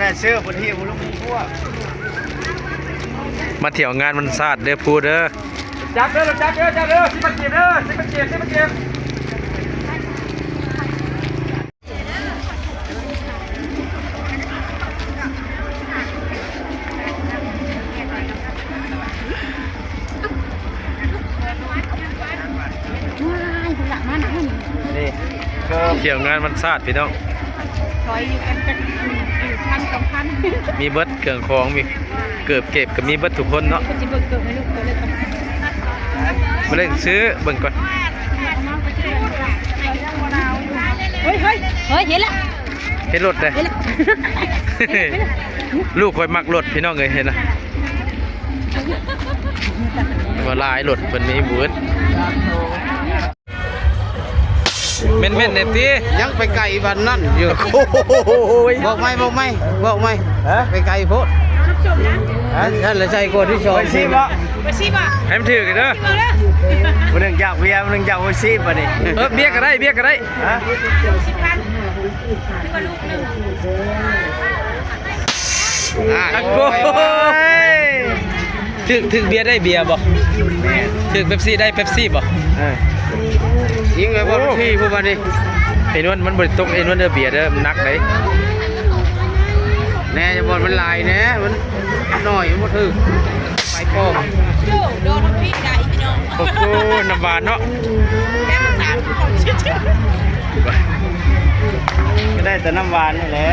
ນາຍເຊີ ເພິ່ນເຮັດບໍ່ລົງຄົວ ມາທ່ຽວງານວັນຊາດເດີພູເດີ. ຈັບເດີ ຈັບເດີ ຈັບເດີ ສິບພັນກີບເດີ ສິບພັນກີບ ສິບພັນກີບ. ນີ້ ທ່ຽວງານວັນຊາດພີ່ນ້ອງ ມີເບິດເຄື່ອງຂອງ ມີເກີບເກັບ ກໍມີເບິດທຸກຄົນເນາະ. ມາເບິ່ງຊື້ເບິ່ງກ່ອນ ເຮີ້ຍ ເຮີ້ຍ ເຮີ້ຍ ເຫັນລະ ເຫັນລົດເດ້ ເຫັນລະ ລູກຂ້ອຍມັກລົດພີ່ນ້ອງເອີຍ ເຫັນນະ ວ່າຫຼາຍລົດເພິ່ນມີເບິດ. ແມ່ນໆແນ່ຕິ ຍັງໄປໄກປານນັ້ນຢູ່. ໂອ້ຍ ບອກໃໝ່ ບອກໃໝ່ ບອກໃໝ່ ຮະ ໄປໄກໂພດ. ຮະ ຫັ້ນລະໃສ່ກວ່າທີ່ສອງ ໂອອິຊິບໍ່ ໂອອິຊິບໍ່ ໃຫ້ມັນຖືກເດີ. ຜູ້ໜຶ່ງຢາກເບຍ ຜູ້ໜຶ່ງຢາກໂອອິຊິບັດນີ້. ເອີ ເບຍກໍໄດ້ ເບຍກໍໄດ້. ຮະ ສາມສິບພັນ ຄືວ່າລູກໜຶ່ງ ອ່ະ ໂອ້ຍ ຖືກ ຖືກເບຍໄດ້ເບຍບໍ່? ຖືກເປັບຊີໄດ້ເປັບຊີບໍ່? ເອີ ຍິງໄປບໍ່ ໂອ້ ທີ່ຜູ້ບັດນີ້ ໄອ້ນວນ ມັນບໍ່ໄດ້ຕົກ ໄອ້ນວນເດີ ເບຍເດີ ມັນໜັກເດ້. ແນ່ ຢ່າບ່ອນມັນຫຼາຍແນ່ ມັນໜ້ອຍ ມັນບໍ່ຖືກ ໄປປ້ອງ. ໂອ້ໂຫ ນ້ຳຫວານເນາະ ກໍໄດ້ແຕ່ນ້ຳຫວານນີ້ແຫຼະ.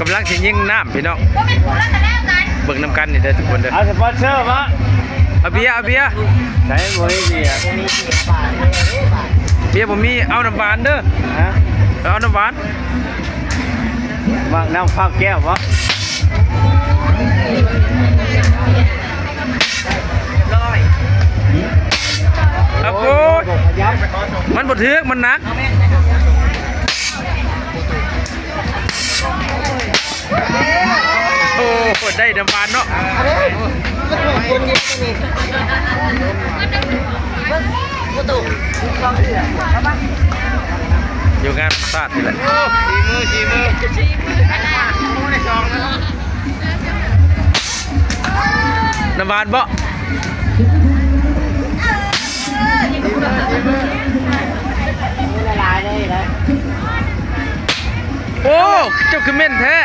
ກຳລັງຊິຍິງນ້ຳພີ່ນ້ອງ ເບິ່ງນຳກັນນີ້ເດີທຸກຄົນເດີ. ເອົາສະປອນເຊີບໍ່? ເອົາເບຍ ເອົາເບຍ. ໃສບໍ່ມີເບຍ? ເບຍບໍ່ມີ ເອົານ້ຳຫວານເດີ. ຮະ? ເອົານ້ຳຫວານ. ມັກນ້ຳເຂົ້າແກ້ວບໍ່? ເອົາໂກດ ມັນບໍ່ຖືກ ມັນໜັກ. ໂອ້ ໄດ້ນ້ຳຫວານເນາະ. ຢູ່ງານສາດນີ້ແຫຼະ. ໂອ້ ສີມື ສີມື ນ້ຳຫວານບໍ່? ໂອ້ ເຈົ້າຄືແມ່ນແທ້.